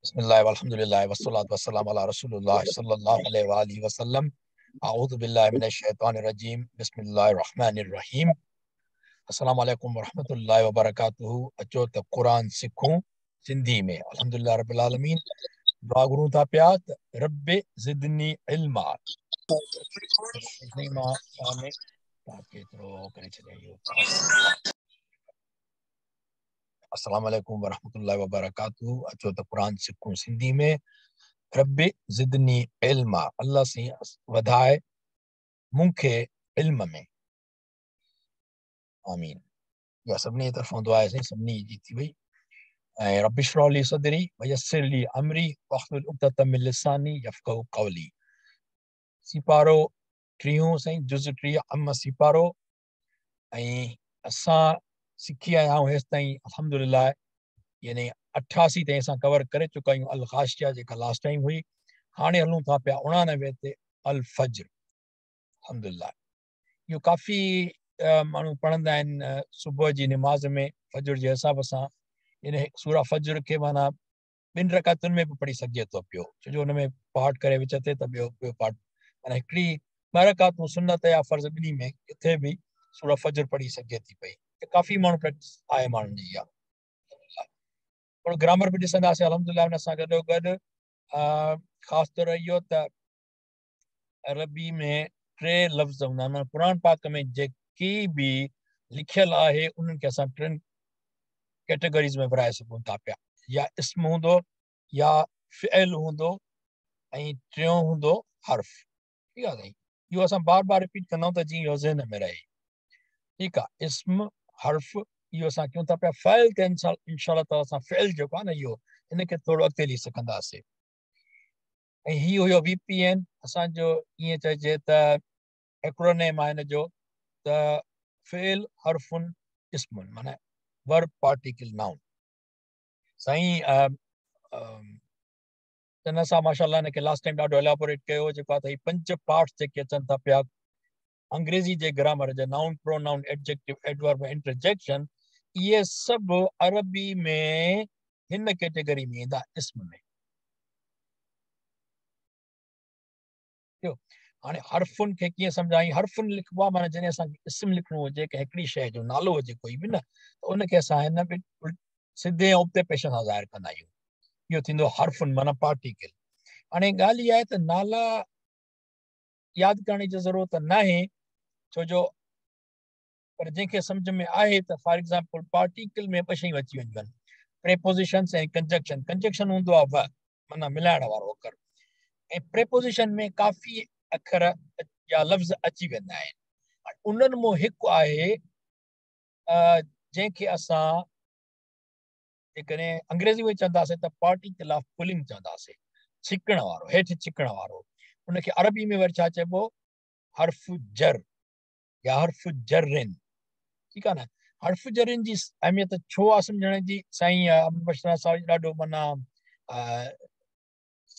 بسم الله والحمد لله والصلاة والسلام على رسول الله صلى الله عليه وآله وسلم. أعوذ بالله من الشيطان الرجيم. بسم الله الرحمن الرحيم. السلام عليڪم ورحمة الله وبرڪاته. اچو ته قرآن سکون سنڌي ۾. الحمد لله رب العالمين. دعا گهرون ٿا پيا ته رب زدني علما. السلام عليڪم ورحمة الله وبرڪاته. اچو ته قرآن سکون سنڌي ۾. رب زدني علما. الله سائين وڌائي مون کي علم ۾. آمين. اها سڀني جي طرفان دعا آهي سائين، سڀني جي ٿي وئي. ۽ رب اشرح لي صدري ويسر لي امري واحلل عقدة من لساني يفقهوا قولي. سيپارو ٽيهون سائين، جز 30 عم سيپارو. ۽ اسان سکي آيا آهيون هيستائين الحمدلله، يعني 88 تائين اسان ڪور ڪري چڪا آهيون الغاشيه جيڪا لاسٽ ٽائيم هئي. هاڻي هلون ٿا پيا 89 تي الفجر. الحمدلله اهو ڪافي ماڻهو پڙهندا آهن صبح جي نماز ۾ فجر جي حساب سان. يعني سورة فجر کي معنيٰ ٻن رڪعتن ۾ به پڙهي سگهجي ٿو پيو، ڇو جو ان ۾ پارٽ ڪري وچ تي ته ٻيو ٻيو پارٽ، معنيٰ هڪڙي ٻه رڪعتون سنت يا فرض ٻنهي ۾ ڪٿي به سورة فجر پڙهي سگهجي ٿي پئي. ته ڪافي ماڻهو پريڪٽس آهي ماڻهن جي اها. ٿورو گرامر به ڏسنداسين الحمدلله ان سان گڏو گڏ. خاص طور اهو ته عربي ۾ ٽي لفظ هوندا آهن، معنيٰ قرآن پاڪ ۾ جيڪي به لکيل آهي انهن کي اسان ٽن ڪيٽيگريز ۾ ورهائي سگهون ٿا پيا. يا اسم هوندو، يا فعل هوندو، ۽ ٽيون هوندو حرف. ٺيڪ آهي سائين، اهو اسان بار بار رپيٽ ڪندا آهيون ته جيئن اهو ذهن ۾ رهي. ٺيڪ آهي، اسم حرف اهو اسان ڪيون ٿا پيا. فعل تي انشاء الله تعاليٰ اسان فعل جيڪو آهي نه اهو ان کي ٿورو اڳتي هلي سکنداسين. ۽ هي هيو وي پي اين اسانجو، ائين چئجي ته ايڪرونيم آهي هن جو، ته فعل حرفن اسمن، معنيٰ ورب پارٽيڪل نائون. سائين چنا صاحب ماشاء الله هن کي لاسٽ ٽائيم ڏاڍو الابوريٽ ڪيو، جيڪو آهي ته هي پنج پارٽس جيڪي اچن ٿا پيا انگريزي جي گرامر جا، نائون، پرونائون، ايڊجيڪٽو، ايڊورب ۽ انٽرجيڪشن، اهي سڀ عربي ۾ هن ڪيٽيگري ۾ ايندا، اسم ۾. هاڻي حرفن کي ڪيئن سمجهايون؟ حرفن لکبو آهي معنيٰ جڏهن اسان کي اسم لکڻو هجي، ڪنهن هڪڙي شيء جو نالو هجي ڪوئي به نه، ته ان کي اسان هن سڌي ۽ ابتي پيش سان ظاهر ڪندا آهيون. اهو ٿيندو حرفن معنيٰ پارٽيڪل. هاڻي ڳالهه اها آهي ته نالا ياد ڪرڻ جي ضرورت ناهي، ڇو جو پر جنهن کي سمجهه ۾ آهي ته فار ايگزامپل پارٽيڪل ۾ ٻه شيون اچي وينديون آهن، پريپوزيشنس ۽ ڪنجنڪشن. ڪنجنڪشن هوندو آهي و معنيٰ ملائڻ وارو اکر، ۽ پريپوزيشن ۾ ڪافي اکر يا لفظ اچي ويندا آهن. انهن مان هڪ آهي جنهن کي اسان جيڪڏهن انگريزي ۾ چونداسين ته پارٽيڪل آف پولنگ چونداسين، ڇڪڻ وارو، هيٺ ڇڪڻ وارو. ان کي عربي ۾ وري ڇا چئبو؟ حرف جر يا حرف جرن. ٺيڪ آهي نه؟ حرف جرن جي اهميت ڇو آهي سمجهڻ جي؟ سائين امن بشير صاحب ڏاڍو معنيٰ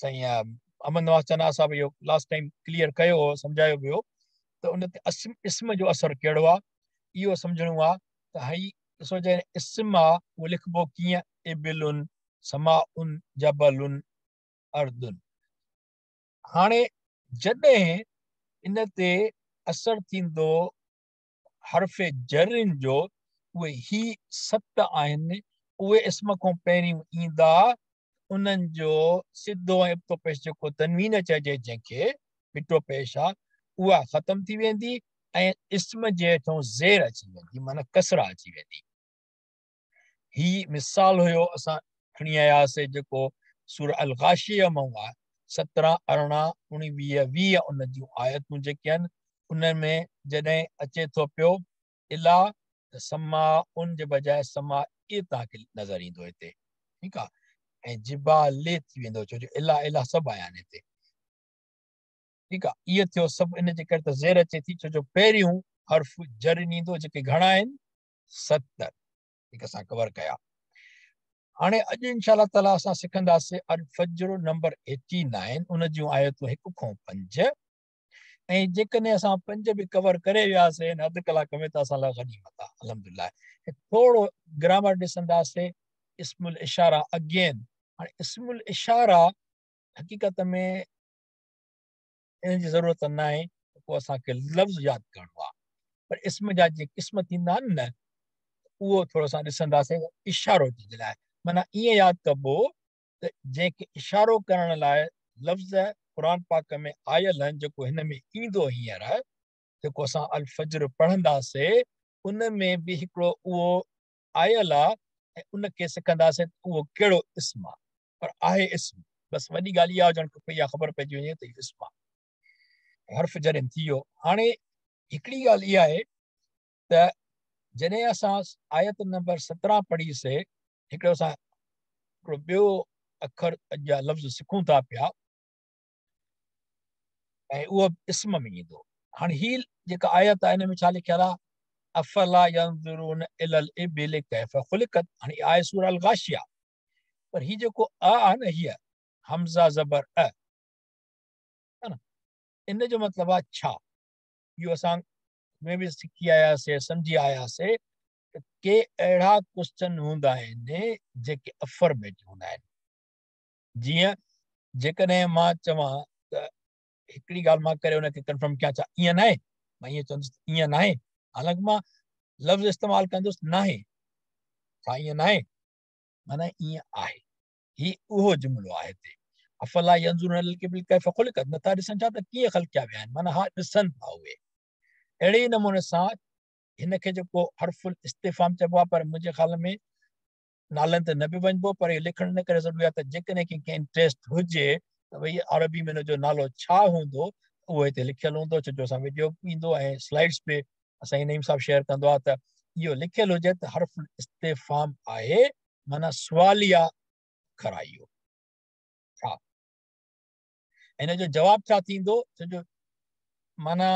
سائين امن نواز چنا صاحب اهو لاسٽ ٽائيم ڪليئر ڪيو هو، سمجهايو به هو ته ان تي اسم جو اثر ڪهڙو آهي، اهو سمجهڻو آهي ته هي ڏسو جڏهن اسم آهي اهو لکبو ڪيئن؟ ابلن، سماء، جبلن، اردن. هاڻي جڏهن ان تي اثر ٿيندو حرف جرن جو، اهي هي ست آهن، اهي اسم کان پهريون ايندا، انهن جو سڌو ۽ ابتو پيش جيڪو تنوين چئجي جنهن کي ٻٽو پيش آ، اها ختم ٿي ويندي ۽ اسم جي هيٺون زير اچي ويندي، معنيٰ ڪسره اچي ويندي. هي مثال هيو اسان کڻي آياسي جيڪو سورة الغاشيه مان آهي، 17، 18، 19، 20 ان جون آيتون جيڪي آهن ان ۾ جڏهن اچي ٿو پيو الا ته سما ان جي بجاء سما اي توهان کي نظر ايندو هتي. ٺيڪ آهي، ۽ جبال ٿي ويندو، ڇو جو الا الا سڀ آيا آهن هتي. ٺيڪ آهي، اهو ٿيو سڀ ان جي ڪري ته زير اچي ٿي، ڇو جو پهريون حرف جر ايندو، جيڪي گهڻا آهن 7، جيڪي اسان ڪور ڪيا. هاڻي اڄ انشاء الله تعاليٰ اسان سکنداسين الفجر نمبر 89، ان جون آيتون 1 کان 5، ۽ جيڪڏهن اسان 5 به ڪور ڪري وياسين هن اڌ ڪلاڪ ۾ ته اسان لاء غنيمت آهي الحمدلله. ٿورو گرامر ڏسنداسين، اسم الاشاره اگين هاڻي اسم الاشاره حقيقت ۾ ان جي ضرورت نه آهي ڪو اسان کي لفظ ياد ڪرڻو آهي، پر اسم جا جيڪي قسم ٿيندا آهن نه، اهو ٿورو اسان ڏسنداسين. اشارو جي لاء معنيٰ ائين ياد ڪبو ته جنهن کي اشارو ڪرڻ لاء لفظ قرآن پاڪ ۾ آيل آهن، جيڪو هن ۾ ايندو هينئر جيڪو اسان الفجر پڙهنداسي ان ۾ به هڪڙو اهو آيل آهي ۽ ان کي سکنداسين ته اهو ڪهڙو اسم آهي، پر آهي اسم. بس وڏي ڳالهه اها هجڻ کپي، اها خبر پئجي وڃي ته اهو اسم آهي. حرف جڏهن ٿي ويو. هاڻي هڪڙي ڳالهه اها آهي ته جڏهن اسان آيت نمبر 17 پڙهيسي، هڪڙو اسان هڪڙو ٻيو اکر يا لفظ سکون ٿا پيا ۽ اهو اسم ۾ ايندو. هاڻي هي جيڪا آيت آهي ان ۾ ڇا لکيل آهي؟ افلا ينظرون الى الابل كيف خلقت. هاڻي آهي سوره الغاشيه، پر هي جيڪو ا آهي نه، هي همزه زبر ا، نه، ان جو مطلب آهي ڇا. اهو اسان ۾ به سکي آياسي، سمجهي آياسي ته ڪي اهڙا ڪوسچن هوندا آهن جيڪي افرميٽو هوندا آهن. جيئن جيڪڏهن مان چوان ته هڪڙي ڳالهه مان ڪري ان کي ڪنفرم ڪيان، ڇا ائين ناهي؟ مان ائين چوندس ائين ناهي، حالانڪه مان لفظ استعمال ڪندس ناهي، ڇا ائين ناهي؟ معنيٰ ائين آهي. هي اهو جملو آهي هتي، افلا ينظرون الى الابل كيف خلقت، نٿا ڏسن ڇا ته ڪيئن خلقيا ويا آهن، معنيٰ ها ڏسن ٿا اهي. اهڙي ئي نموني سان هن کي جيڪو حرف الاستفهام چئبو آهي، پر منهنجي خيال ۾ نالن تي نه به وڃبو، پر اهو لکڻ ان ڪري ضروري آهي ته جيڪڏهن ڪنهن کي انٽريسٽ هجي ته ڀئي عربي ۾ هن جو نالو ڇا هوندو، اهو هتي لکيل هوندو، ڇو جو اسان وڊيو به ايندو ۽ سلائيڊس به اسان نعيم صاحب شيئر ڪندو آهي، ته اهو لکيل هجي ته حرف الاستفهام آهي، معنيٰ سواليه اکر آهي اهو. ڇا هن جو جواب ڇا ٿيندو؟ ڇو جو معنيٰ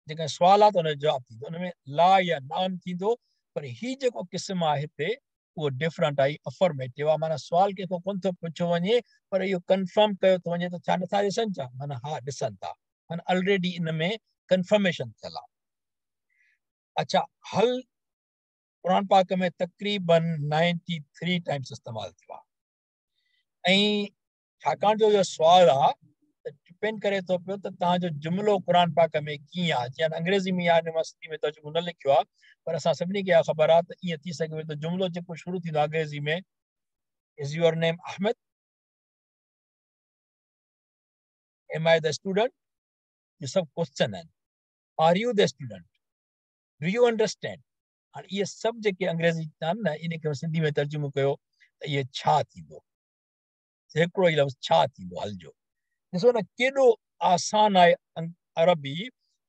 جيڪڏهن سوال آهي ته ان جو جواب ٿيندو، ان ۾ لا يا نعم ٿيندو. پر هي جيڪو قسم آهي هتي اهو ڊفرنٽ آهي، افرميٽو آهي، معنيٰ سوال ڪنهن کان ڪونه ٿو پڇيو وڃي، پر اهو ڪنفرم ڪيو ٿو وڃي ته ڇا نٿا ڏسن ڇا، معنيٰ ها ڏسن ٿا، معنيٰ الريڊي ان ۾ ڪنفرميشن ٿيل آهي. اڇا، هل قرآن پاڪ ۾ تقريبن 93 ٽائمس استعمال ٿيو آهي، ۽ ڇاڪاڻ جو اهو سوال آهي ته ڊپينڊ ڪري ٿو پيو ته توهان جو جملو قرآن پاڪ ۾ ڪيئن آهي. جيئن انگريزي ۾ آهي، مان سنڌي ۾ ترجمو نه لکيو آهي، پر اسان سڀني کي اها خبر آهي ته ائين ٿي سگهي ٿو ته جملو جيڪو شروع ٿيندو آهي انگريزي ۾ is your name Ahmed, am I the student, اهي سڀ ڪوشچن آهن. Are you the student, do you understand. هاڻي اهي سڀ جيڪي انگريزي آهن نه، ان کي سنڌي ۾ ترجمو ڪيو ته اهي ڇا ٿيندو؟ هڪڙو ئي لفظ ڇا ٿيندو هل جو. ڏسو نه ڪيڏو آسان آهي عربي،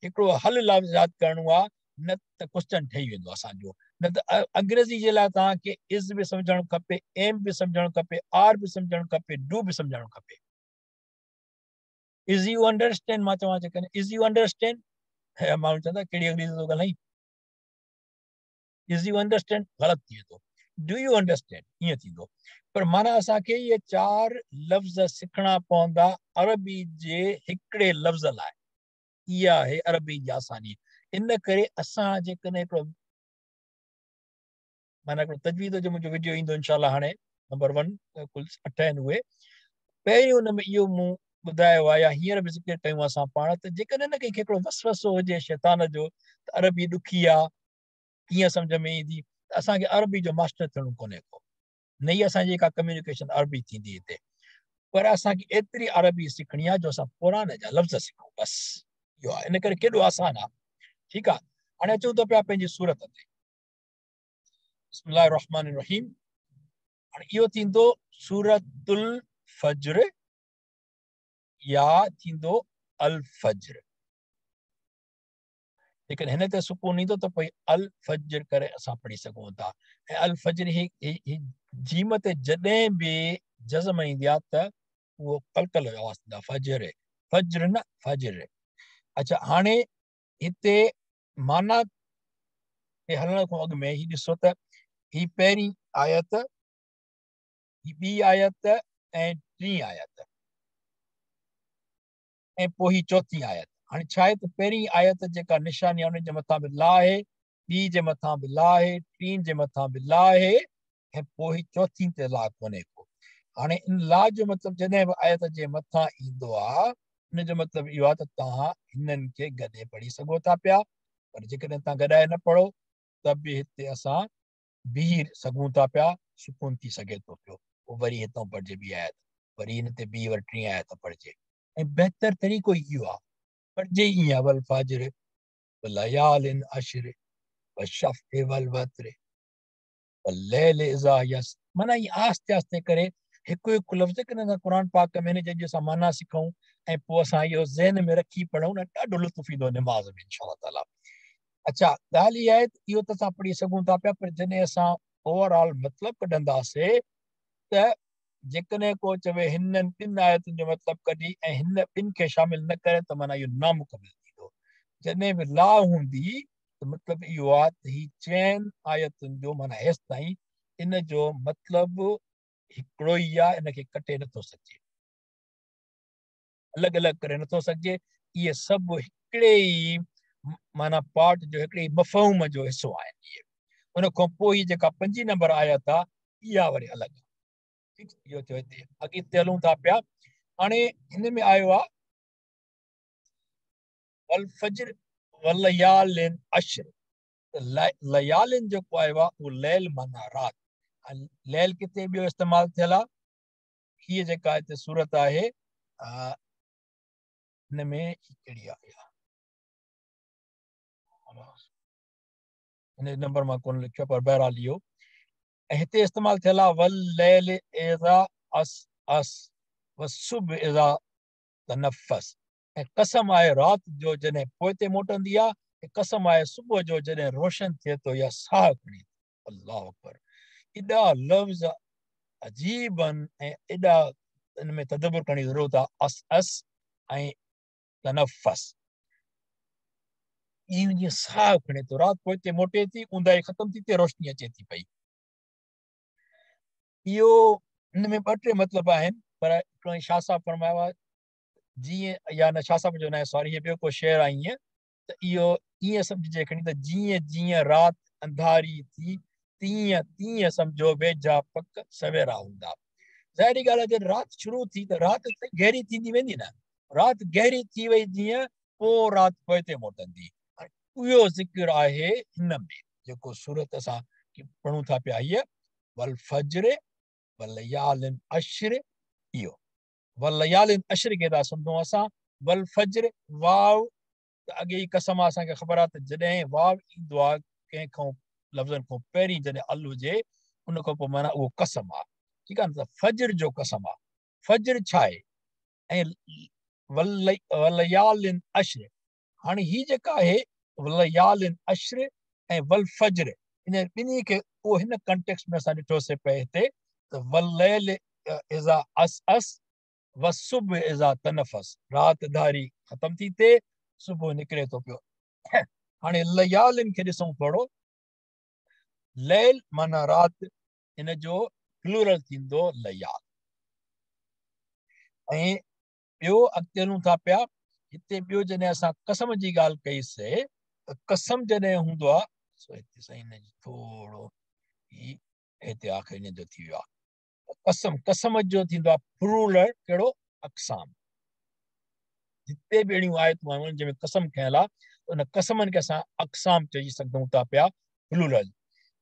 هڪڙو هل لفظ ياد ڪرڻو آهي نه ته ڪوشچن ٺهي ويندو اسان جو. نه ته انگريزي جي لاء توهان کي از به سمجهڻ کپي، ايم به سمجهڻ کپي، آر به سمجهڻ کپي، do به سمجهڻ کپي. Is you understand, مان چوان جيڪڏهن is you understand, ماڻهو چوندا ڪهڙي انگريزي ٿو ڳالهائين. Is you understand غلط ٿي ويندو، do you understand ائين ٿيندو. پر معنيٰ اسان کي اهي چار لفظ سکڻا پوندا عربي جي هڪڙي لفظ لاء. اها آهي عربي جي آساني. ان ڪري اسان جيڪڏهن هڪڙو معنيٰ هڪڙو تجويد جو منهنجو وڊيو ايندو انشاء الله، هاڻي نمبر 1 ڪل 8 آهن اهي، پهريون ان ۾ اهو مون ٻڌايو آهي يا هينئر به ذڪر ڪيون اسان پاڻ ته جيڪڏهن نه ڪنهن کي هڪڙو وسوسو هجي شيطان جو ته عربي ڏکي آ، ڪيئن سمجهه ۾ ايندي، ته اسان کي عربي جو ماسٽر ٿيڻو ڪونهي ڪو، نه ئي اسان جي ڪا ڪميونيڪيشن عربي ٿيندي هتي، پر اسان کي ايتري عربي سکڻي آ جو اسان قرآن جا لفظ سکون، بس اهو آ. ان ڪري ڪيڏو آسان آ. ٺيڪ آ، هاڻي اچون ٿا پيا پنهنجي سورت تي. بسم الله الرحمن الرحيم. هاڻي اهو ٿيندو سورت الفجر يا ٿيندو الفجر. جيڪڏهن هن تي سڪون ايندو ته پوء الفجر ڪري اسان پڙهي سگهون ٿا. ۽ الفجر هي جيم تي جڏهن به جزم ايندي آهي ته اهو قلقل جو آواز ٿيندو آهي، فجر، فجر نه فجر. اڇا، هاڻي هتي معنيٰ تي هلڻ کان اڳ ۾ هي ڏسو ته هي پهرين آيت، هي ٻي آيت ۽ ٽين آيت ۽ پوء هي چوٿين آيت. هاڻي ڇا آهي ته پهرين آيت جيڪا نشاني آهي ان جي مٿان به لا آهي، ٻي جي مٿان به لا آهي، ٽين جي مٿان به لا آهي ۽ پوء هي چوٿين تي لا ڪونهي ڪو. हाणे इन ला जो मतिलबु जॾहिं बि आयत जे मथां ईंदो आहे, इन जो मतिलबु इहो आहे त तव्हां हिननि खे गॾे पढ़ी सघो था पिया, पर जेकॾहिं तव्हां गॾाए न पढ़ो त बि हिते असां बीह सघूं था पिया, सुकून थी सघे थो पियो। पोइ वरी हितां पढ़िजे ॿी आयत, वरी हिन ते ॿी वरी टीं आयत पढ़िजे, ऐं बहितर तरीक़ो इहो आहे पढ़िजे ईअं, वल फज्र वलयालिन अश्र वशफ़ वल वत्र वल्लैल इज़ा यस, माना ईअं आहिस्ते आहिस्ते करे हिकु हिकु लफ़्ज़ कि न क़ुर पाक में जंहिंजो असां माना सिखूं ऐं पोइ असां इहो ज़हन में रखी पढ़ूं न, ॾाढो लुत्फ़ु ईंदो नमाज़ में इंशा ताला। अच्छा, ॻाल्हि इहा आहे त इहो त असां पढ़ी सघूं था पिया, पर जॾहिं असां ओवरऑल मतिलबु कढंदासीं त जेकॾहिं को चवे हिननि ॿिनि आयतुनि जो मतिलबु कढी ऐं हिन ॿिनि खे शामिल न करे त माना इहो नामुकमिल थींदो। जॾहिं बि ला हूंदी त मतिलबु इहो आहे त ही चइनि आयतुनि जो माना हेसि ताईं इन जो मतिलबु हिकिड़ो ई आहे, इनखे कटे नथो सघिजे, अलॻि अलॻि करे नथो सघिजे। इहे सभु हिकिड़े ई माना पार्ट जो, हिकिड़े ई मफ़हूम जो हिसो आहिनि इहे। उन खां पोइ हीअ जेका पंजी नंबर आयत आहे इहा वरी अलॻि आहे। ठीकु, इहो थियो हिते। अॻिते हलूं था पिया। हाणे हिन में आयो आहे वल फज्र वलयालिन अश्र। लयालिन जेको आयो आहे उहो लैल माना राति। लैल किथे ॿियो इस्तेमालु थियल आहे? हीअ जेका हिते सूरत आहे, हिन में कहिड़ी आहे? हिन नंबर मां कोन लिखियो, पर बहरहाल इहो ऐं हिते इस्तेमालु थियल आहे वल लैल इज़ा अस अस वसुब इज़ा तनफ़स। ऐं कसम आहे राति जो जॾहिं पोइते मोटंदी आहे, ऐं कसम आहे सुबुह जो जॾहिं रोशन थिए थो या साह खणी। अल्लाह अकबर, एॾा लफ़्ज़ अजीब आहिनि ऐं एॾा इन में तदबुर करण जी ज़रूरत आहे। अस अस ऐं तनफ़स, ईअं जीअं साह खणे थो, राति पोइते मोटे थी, ऊंदाही ख़तमु थी थिए, रोशनी अचे थी पई। इहो हिन में ॿ टे मतिलब आहिनि, पर हिकिड़ो शाह साहिबु फरमायो आहे जीअं, या न शाह साहिबु जो न आहे, सॉरी, हीअ ॿियो को शेर आहे ईअं, त इहो ईअं सम्झिजे खणी त जीअं जीअं राति अंधारी थी तीअं तीअं सम्झो वेझा पक सवेरा हूंदा। ज़ाहिरी ॻाल्हि आहे, जॾहिं राति शुरू थी त राति गहरी थींदी वेंदी न, राति गहरी थी वई जीअं पोइ राति पोइते मोटंदी। इहो ज़िक्र आहे हिन में जेको सूरत असां पढ़ूं था पिया, हीअ वल फज्र वलयालिन अश्र। इहो वलयालिन अश्र खे था सम्झूं असां। वल फज्र वाव त अॻे ई कसम आहे, असांखे ख़बर आहे त जॾहिं वाव ईंदो आहे कंहिं लफ़्ज़नि खां पहिरीं जॾहिं अल हुजे उन खां पोइ माना उहो कसम आहे। ठीकु आहे न, त फज्र जो कसम आहे। फज्र छा आहे? ऐं वलयालिन अश्र, हाणे हीअ जेका आहे वलयालिन अश्र ऐं वल फज्र, इन ॿिन्ही खे उहो हिन कंटेक्स्ट में असां ॾिठोसीं पए हिते त वल्लैल इज़ा अस अस वसुब इज़ा तनफ़स, राति धारी ख़तमु थी थिए, सुबुह निकिरे थो पियो। हाणे लयालिन खे ॾिसूं थोरो, लैल माना राति, इन जो प्लूरल थींदो लयाल। ऐं ॿियो अॻिते हलूं था पिया, हिते ॿियो जॾहिं असां कसम जी ॻाल्हि कईसीं त कसम जॾहिं हूंदो आहे, सो हिते साईं हिन जी थोरो ई हिते आख़िरि हिन जो थी वियो आहे। कसम, कसम जो थींदो आहे प्लूरल कहिड़ो? अक़साम। जिते बि अहिड़ियूं आयतूं आहिनि जंहिंमें कसम खयल आहे, उन कसमनि खे असां अक़साम चई सघूं था पिया, प्लूरल।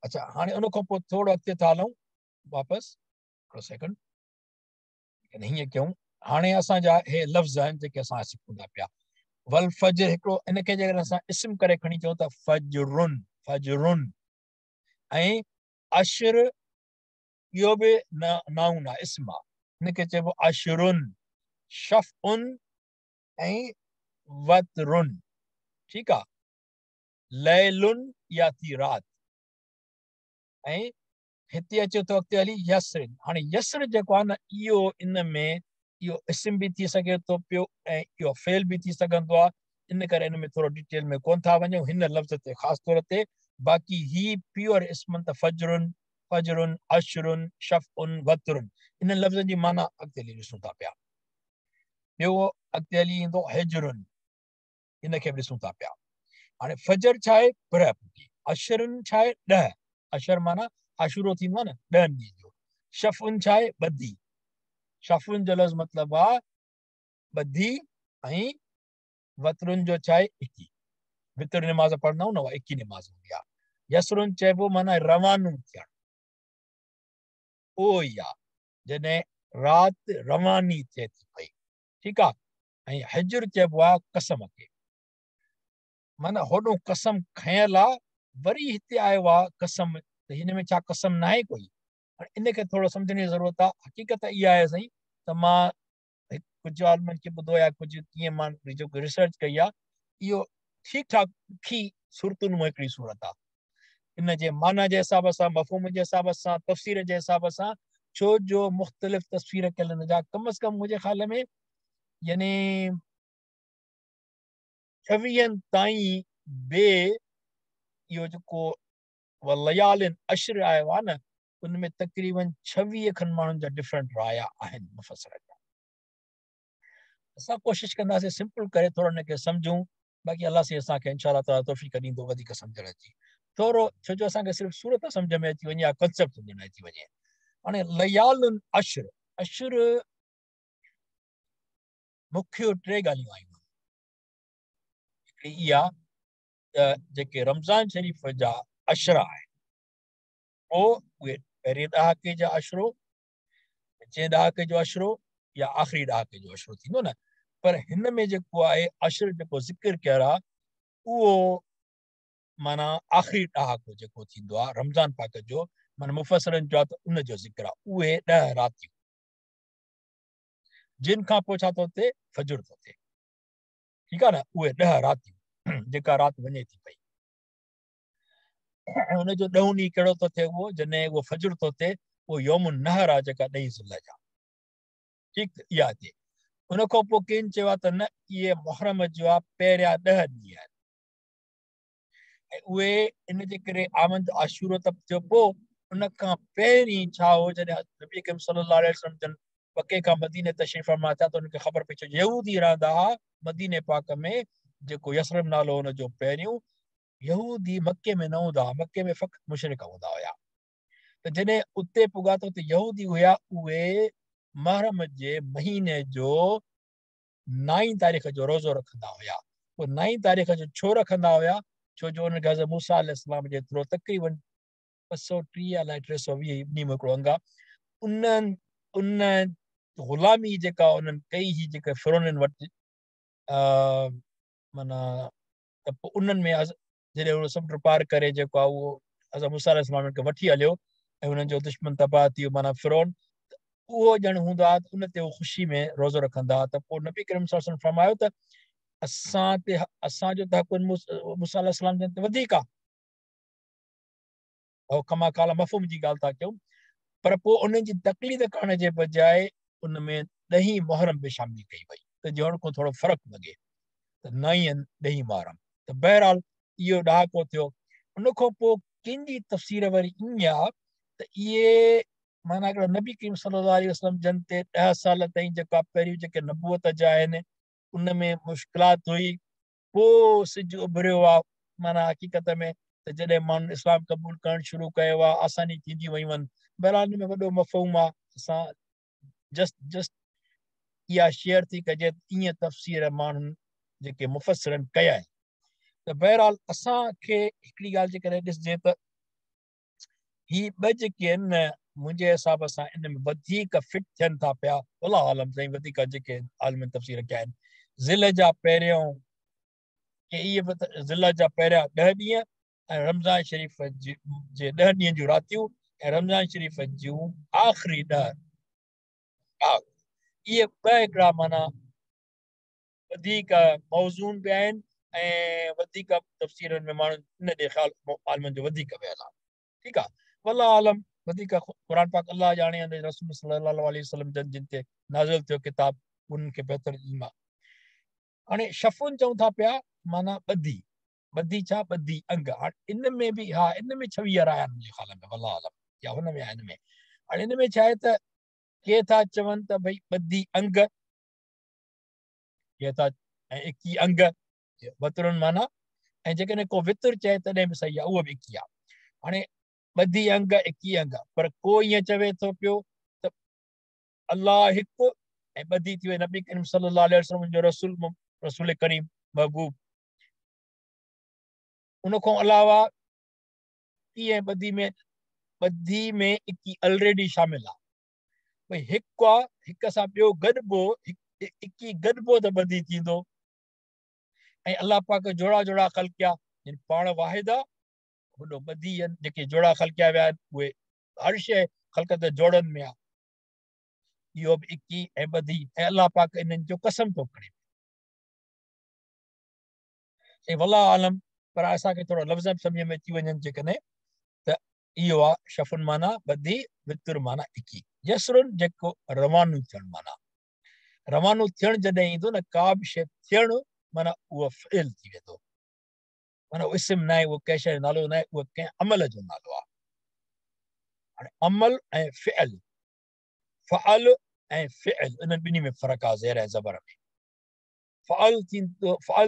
अच्छा, हाणे उन खां पोइ थोरो अॻिते था हलूं वापसि, हिकिड़ो सेकंड, हीअं कयूं। हाणे असांजा हे लफ़्ज़ आहिनि जेके असां सिखूं था पिया। वल फज्र हिकिड़ो, इनखे जेकॾहिं असां इस्म करे खणी चऊं त फज्रुन, फज्रुन। ऐं अश्र इहो बि नाउन आहे, इस्म आहे, हिनखे चइबो अशरुन, शफ़उन ऐं वतरुन। ठीकु आहे, लैलुन या थी राति। ऐं हिते अचे थो अॻिते हली यसर। हाणे यसर जेको आहे न, इहो इन में इहो इस्म बि थी सघे थो पियो ऐं इहो फेल बि थी सघंदो आहे, इन करे इन में थोरो डिटेल में कोन था वञूं हिन लफ़्ज़ ते ख़ासि तौर ते। बाक़ी ही प्योर इस्मनि त फज्रुन, फज्रुन, अशरुन, शफ़उन, वतरुन, इन्हनि लफ़्ज़नि जी माना अॻिते हली ॾिसूं था पिया। ॿियो अॻिते हली ईंदो हिजरुन, इन खे बि ॾिसूं था पिया। हाणे फजर छा आहे? पुरह पुटी। अशरुन छा आहे? 10। अशर माना आशूरो थींदो आहे न, 10 ॾींहं जो। शफ़उन छा आहे? ॿधी। शफ़ुन जो लफ़्ज़ मतिलबु आहे ॿधी ऐं वतरुनि जो छा आहे इकी। वितर निमाज़ पढ़ंदा आहियूं न, उहा इकी निमाज़ हूंदी आहे। यसरुन चइबो माना रवानो थियणु, उहो ई आहे जॾहिं राति रवानी थिए थी पई, ठीकु आहे। ऐं हिजुर चइबो आहे कसम खे, माना होॾो कसम खयल आहे, वरी हिते आयो आहे कसम, त हिन में छा कसम न आहे कोई। हाणे इन खे थोरो सम्झण जी ज़रूरत आहे। हक़ीक़त इहा आहे साईं त मां कुझु आलमनि खे ॿुधो आहे, कुझु कीअं मां जेको रिसर्च कई आहे, इहो ठीकु ठाक ॾुखी सूरतुनि मां हिकिड़ी सूरत आहे। इन जे माना जे हिसाब सां, मफ़हूम जे हिसाब सां, तफ़सीर जे हिसाब सां, छो जो मुख़्तलिफ़ तस्वीर कयल हिन जा कम अज़ कम मुंहिंजे ख़्याल में यानी 26 ताईं बि इहो जेको लयालिन अशर आयो आहे न, उन में तक़रीबन 26 खनि माण्हुनि जा डिफरेंट राया आहिनि मुफ़सर जा। असां कोशिशि कंदासीं सिंपल करे थोरो हिनखे सम्झूं, बाक़ी अलाह साईं असांखे इंशा ताला तौफ़ीक़ ॾींदो वधीक सम्झण जी। थोरो छो जो असांखे सिर्फ़ु सूरत सम्झ में अची वञे या कंसेप्ट सम्झ में अची वञे। हाणे लयालुन अशर, अशर मुख्य टे ॻाल्हियूं आहिनि। हिकिड़ी इहा त जेके रमज़ान शरीफ़ जा अशरा आहिनि, पोइ उहे पहिरें ॾहाके जा अशरो, विचें ॾहाके जो अशरो या आख़िरी ॾहाके जो अशरो थींदो न। पर हिन में जेको आहे अशर जेको ज़िक्र कयल आहे उहो माना आख़िरी ॾहाको जेको थींदो आहे रमज़ान पाक जो, माना मुफ़सरनि जो आहे त उन जो ज़िक्र आहे। उहे 10 रातियूं जिन खां पोइ छा थो थिए, फजुर थो थिए, ठीकु आहे न। उहे 10 रातियूं जेका राति वञे थी पई, ऐं हुनजो ॾहों ॾींहुं कहिड़ो थो थिए, उहो जॾहिं उहो फजुर थो थिए उहो योम नहर आहे जेका 10 ज़िल जा, ठीकु, इहा थिए। उन खां पोइ किन चयो आहे त न, इहे मुहर्रम जो आहे पहिरियां 10 ॾींहं आहिनि, ऐं उहे इन जे करे आमंद आशूरो त थियो। पोइ उन खां पहिरीं छा हो, जॾहिं नबी करीम सल्लल्लाहु अलैहि वसल्लम जन मक्के खां मदीने तशरीफ़ फरमा थिया त हुनखे ख़बर पई, छो यहूदी रहंदा हुआ मदीने पाक में, जेको यसरब नालो हुनजो पहिरियों, यहूदी मक्के में न हूंदा हुआ, मक्के में फ़क़ति मुशरिक हूंदा हुआ। त जॾहिं उते पुॻा त उते यहूदी हुया, उहे मुहर्रम जे महीने जो 9 तारीख़ जो रोज़ो रखंदा हुआ। पोइ 9 तारीख़ जो छो रखंदा हुआ, छो जो हुननि खे हज़रत मूसा अलैहिस्सलाम जे थ्रू तक़रीबन 230 अलाए 320 ॿिन्ही में हिकिड़ो अंग आहे, उन्हनि उन ग़ुलामी जेका उन्हनि कई हुई जेका फिरोननि वटि माना, त पोइ उन्हनि में जॾहिं उहो समुंड पार करे जेको आहे उहो हज़रत मूसा अलैहिस्सलाम खे वठी हलियो ऐं हुननि जो दुश्मन तबाह थी वियो माना फिरोन, उहो ॼण हूंदो आहे त उन ते उहो ख़ुशी में रोज़ो रखंदा हुआ। त पोइ नबी करीम सल्लल्लाहु अलैहि वसल्लम फरमायो त असां ते असांजो त हक़ मूसा अलैहिस्सलाम जन ते वधीक आहे, ऐं कमा काला मफ़हूम जी ॻाल्हि था कयूं, पर पोइ उन्हनि जी तक़लीद करण जे बजाए उन में 10 मुहर्रम बि शामिल कई वई, त ॼण को थोरो फ़र्क़ु लॻे त 9 10 मुहर्रम। त बहरहाल इहो ॾहाको थियो। उन खां पोइ कंहिंजी तफ़सीर वरी ईअं आहे त इहे माना हिकिड़ा नबी करीम सल्लल्लाहु अलैहि वसल्लम जन ते 10 साल ताईं जेका पहिरियों जेके नबूअत जा आहिनि उन में मुश्किलात हुई, पोइ सिज उभरियो आहे माना हक़ीक़त में त जॾहिं माण्हुनि इस्लाम क़बूल करणु शुरू कयो आहे आसानी थींदी वयूं आहिनि। बहरहाल हिन में वॾो मफ़हूम आहे, असां जस्ट जस्ट इहा शेयर थी कजे ईअं तफ़सीर माण्हुनि जेके मुफ़सरनि कया आहिनि। त बहरहाल असांखे हिकिड़ी ॻाल्हि जेकॾहिं ॾिसजे त ही ॿ जेके आहिनि न मुंहिंजे हिसाब सां इन में वधीक फिट थियनि था पिया, अलाह आलम साईं वधीक जेके आलम तफ़सीर कया आहिनि। ज़िल जा पहिरियों के इहे ज़िल जा पहिरियां 10 ॾींहं ऐं रमज़ान शरीफ़ जे 10 ॾींहनि जूं रातियूं ऐं रमज़ान शरीफ़ जूं आख़िरी 10, इहे ॿ हिकिड़ा माना वधीक मौज़ून बि आहिनि ऐं वधीक तफ़सीरनि में माण्हू इन ॾे ख़्यालु आलमनि जो वधीक वियल आहे, ठीकु आहे। वल्लाह आलम वधीक क़ुरान पाक अलाह ॼाणे, रसूल सल्लल्लाहु अलैहि वसल्लम जन जिन ते नाज़िल थियो किताब उन्हनि खे बहितर इल्मु आहे। हाणे शफ़ुन चऊं था पिया माना ॿधी, ॿधी छा, ॿधी अंग। हाणे इन में बि हा इन में 26 आया आहिनि मुंहिंजे ख़्याल में, वल्लाह आलम या हुन में आहे हिन में। हाणे इन में छा आहे त के था चवनि त भई ॿधी अंग, के था ऐं 21 अंग वतरुनि माना, ऐं जेकॾहिं को वितर चए तॾहिं बि सही आहे, उहो बि 21 आहे। हाणे ॿधी अंग 21 अंग, पर को ईअं चवे थो पियो त الله هڪ ۽ ٻڌي ٿي وئي نبي ڪريم صلي الله عليه وسلم جو رسول رسول ڪريم محبوب. ان کان علاوه اڪي ۽ ٻڌي ۾ اڪي الريڊي شامل آ. ڀئي هڪ آ، هڪ سان ٻيو گڏبو، اڪي گڏبو ته ٻڌي ٿيندو. ۽ الله پاڪ جوڙا جوڙا خلقيا، يعني پاڻ واحد آ، هوڏو ٻڌي آهن، جيڪي جوڙا خلقيا ويا آهن اهي هر شيء خلقت جوڙن ۾ آ. اهو به اڪي ۽ ٻڌي، ۽ الله پاڪ انهن جو قسم ٿو کڻي. ۽ والله عالم، پر اسان کي ٿورو لفظ به سمجھ ۾ اچي وڃن جيڪڏهن، ته اهو آ شفن معنيٰ ٻڌي، وتر معنيٰ اڪي، يسرن جيڪو روانو ٿيڻ معنيٰ، روانو ٿيڻ جڏهن ايندو نه، ڪا به شيء ٿيڻ معنيٰ اهو فعل ٿي ويندو، معنيٰ اهو اسم ناهي، اهو ڪنهن شيء جو نالو ناهي، اهو ڪنهن عمل جو نالو آهي. هاڻي عمل ۽ فعل، فعل ۽ فعل، انهن ٻنهي ۾ فرق آهي زير ۽ زبر ۾. فعل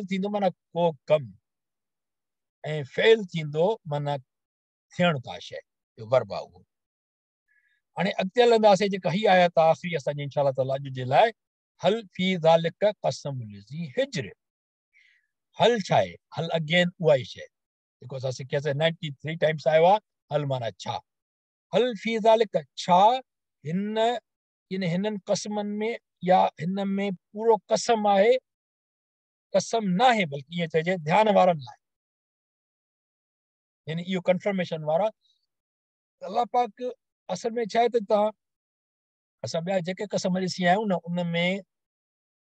ٿيندو معنيٰ ڪو ڪم، ۽ فعل ٿيندو معنيٰ ٿيڻ ڪا شيء، جو ورب آهي اهو. هاڻي اڳتي هلنداسين، جيڪا هي آيت آهي آخري اسان جي انشاء الله تعاليٰ اڄ جي لاء، هل في ذالڪ قسم لذي حجر. هل ڇا آهي؟ هل اگين اها ئي شيء جيڪو اسان سکياسين، 93 ٽائمس آيو آهي هل معنيٰ ڇا. هل في ذالڪ، ڇا هن يعني هنن قسمن ۾ يا هن ۾ پورو قسم آهي؟ قسم ناهي، بلڪه ائين چئجي ڌيان وارن لاء، يعني اهو ڪنفرميشن وارا. الله پاڪ اصل ۾ ڇا آهي ته توهان اسان ٻيا جيڪي قسم ڏسي آيا آهيون نه، ان ۾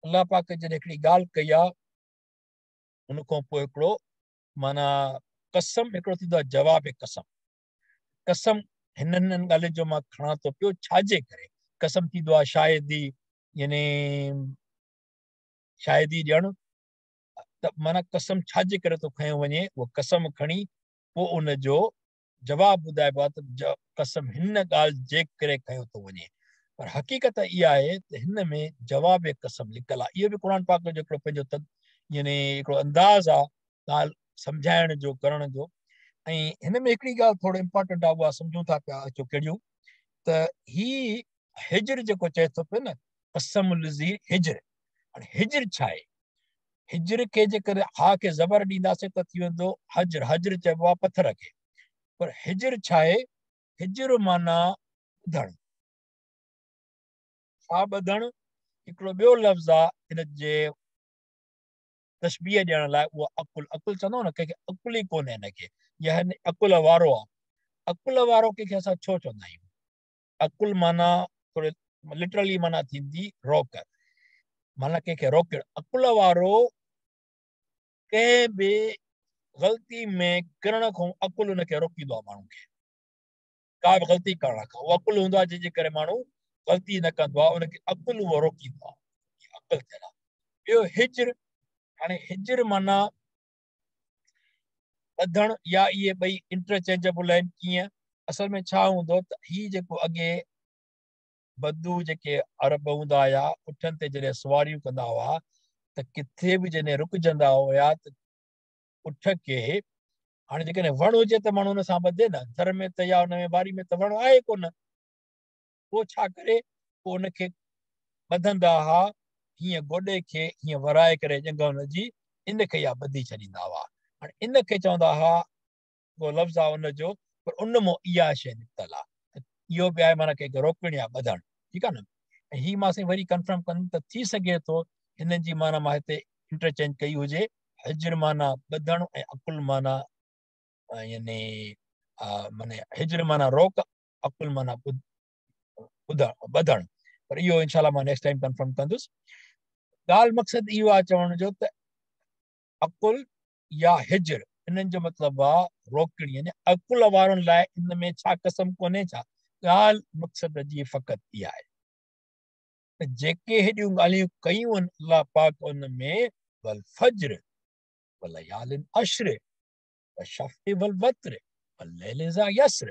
الله پاڪ جڏهن هڪڙي ڳالهه ڪئي آهي، ان کان پوء هڪڙو معنيٰ قسم هڪڙو ٿيندو آهي جواب قسم. قسم هنن هنن ڳالهين جو مان کڻان ٿو پيو، ڇا جي ڪري قسم ٿيندو آهي؟ شاهدي، يعني شاهدي ڏيڻ، ته معنيٰ قسم ڇا جي ڪري ٿو کنيو وڃي، اهو قسم کڻي پوء ان جو جواب ٻڌائبو آهي ته قسم هن ڳالهه جي ڪري کنيو ٿو وڃي. پر حقيقت اها آهي ته هن ۾ جواب قسم لڪل آهي. اهو به قرآن پاڪ جو هڪڙو پنهنجو يعني هڪڙو انداز آهي ڳالهه سمجهائڻ جو، ڪرڻ جو. ۽ هن ۾ هڪڙي ڳالهه ٿورو امپارٽنٽ آهي، اها سمجهون ٿا پيا اچو ڪهڙيون، ته هي حجر جيڪو چئي ٿو پيو نه، قسم لذي حجر. هاڻي حجر ڇا آهي؟ حجر کي جيڪڏهن ها کي زبر ڏينداسين ته ٿي ويندو حجر، حجر چئبو آهي پٿر کي. پر حجر ڇا آهي؟ حجر معنيٰ ٻڌڻ. ڇا ٻڌڻ؟ هڪڙو ٻيو لفظ آهي ان جي تشبيهه ڏيڻ لاء، اهو عقل. عقل چوندو نه ڪنهن کي عقل ئي ڪونهي هن کي، يا هن عقل وارو آهي. عقل وارو ڪنهن کي اسان ڇو چوندا آهيون؟ عقل معنيٰ ٿوري لٽرلي معنيٰ ٿيندي روڪ، معنيٰ ڪنهن کي روڪڻ. عقل وارو ڪنهن به غلطي ۾ ڪرڻ کان عقل ان کي روڪيندو آهي، ماڻهو کي ڪا به غلطي ڪرڻ کان. اهو عقل هوندو آهي جنهن جي ڪري ماڻهو غلطي نه ڪندو آهي، ان کي عقل اهو روڪيندو آهي، عقل ٿيل آهي. ٻيو حجر، هاڻي حجر معنيٰ ٻڌڻ، يا اهي ٻئي انٽرچينجبل آهن ڪيئن؟ اصل ۾ ڇا هوندو ته هي جيڪو اڳي بدو جيڪي عرب هوندا هيا، اٺن تي جڏهن سواريون ڪندا هئا ته ڪٿي به جڏهن رڪجندا هيا ته اٺ کي، هاڻي جيڪڏهن وڻ هجي ته ماڻهو ان سان ٻڌي نه، ٿر ۾ ته يا ان ۾ واري ۾ ته وڻ آهي ڪونه، پوء ڇا ڪري؟ پوء ان کي ٻڌندا هئا هيئن گوڏي کي هيئن ورائي ڪري ڄنگهه ان جي، ان کي يا ٻڌي ڇڏيندا هئا. هاڻي ان کي چوندا هئا، ڪو لفظ آهي ان جو، پر ان مان اها شيء نڪتل آهي. اهو به آهي معنيٰ ڪنهن کي روڪڻ يا ٻڌڻ، ٺيڪ آهي نه. ۽ هي مان سائين وري ڪنفرم ڪندم ته ٿي سگهي ٿو هنن جي معنيٰ مان هتي انٽرچينج ڪئي هجي، حجر معنيٰ ٻڌڻ ۽ عقل معنيٰ يعني معنيٰ حجر معنيٰ روڪ، عقل معنيٰ ٻڌڻ. پر اهو انشاء الله مان نيڪسٽ ٽائيم ڪنفرم ڪندس. ڳالهه مقصد اهو آهي چوڻ جو ته عقل يا حجر انهن جو مطلب آهي روڪڻ، يعني عقل وارن لاء ان ۾ ڇا قسم ڪونهي ڇا؟ ڳالهه مقصد جي فقط اها آهي ته جيڪي هيڏيون ڳالهيون ڪيون آهن الله پاڪ ان ۾ والفجر وليال عشر والشفع والوتر والليل اذا يسر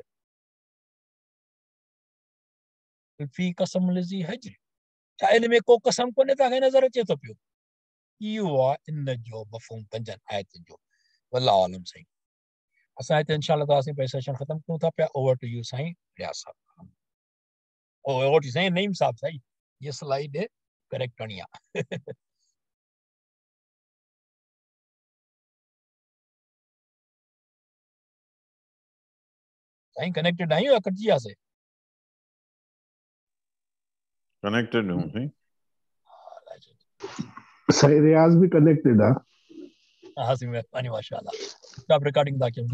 في قسم لذي حجر، ڇا ان ۾ ڪو قسم ڪونهي توهان کي نظر اچي ٿو پيو؟ اهو آهي ان جو مفهوم پنجن آيتن جو. والله اعلم. سائين اسان هتي انشاء الله تعالي پنهنجو سيشن ختم ڪيون ٿا پيا. اوور ٽو you سائين رياض صاحب، اوور ٽو سائين نعيم صاحب. سائين हीअ स्लाइड करेक्ट करणी आहे। साईं कनेक्टेड आहियूं या कटिजी वियासीं? कनेक्टेड हूँ साईं। साईं रियाज़ बि कनेक्टेड आहे। हा साईं, महिरबानी, माशाअल्लाह। स्टॉप रिकॉर्डिंग था कयूं।